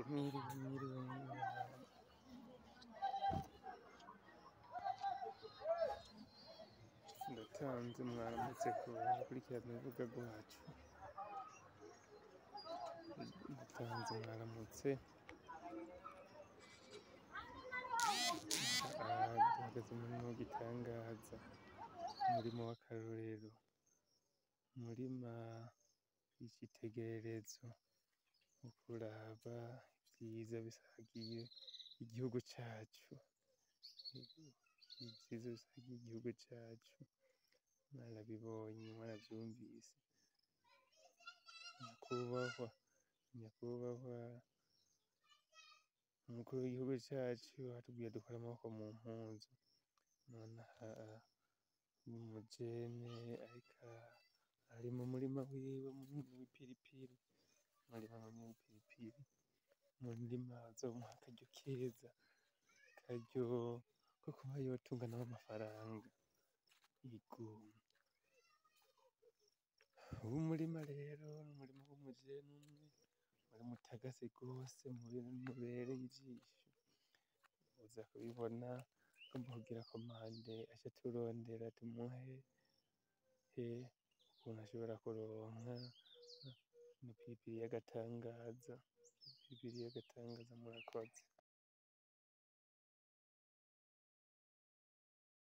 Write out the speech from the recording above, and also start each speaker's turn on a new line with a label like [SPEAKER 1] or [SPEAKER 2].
[SPEAKER 1] Mwiriwe, mwiriwe, mwiriwe. Ndatanze mwaramutse gukurikirana urubuga rwacu. Ndatanze mwaramutse. Duhagaze mu murima w'igitangaza, umurima w'akarorero, umurima w'icitegererezo wo kuraba ivyiza bisagiye igihugu cacu, ivyiza bisagiye igihugu cacu, mwarabibonye, mwaravyumvise. Nyakubahwa, nyakubahwa umukuru w'igihugu cacu atubwiye dukure amaboko mu mpuzu, none aha umujene ariko ari mu murima wiwe munini w'ipiripiri, umurima munini w'ipiripiri, umurima uzomuha akaryo keza, akaryo ko kuba yotunga nawe amafaranga. Ego, uwu murima rero n'umurima w'umujene umwe, umurima utagase gose mubereye ijisho, uza kubibona agomba kugira komande ace aturondera tumuhe ukuntu ashobora kuronka ipiripiri y'agatangaza, ipiripiri y'agatangaza murakoze.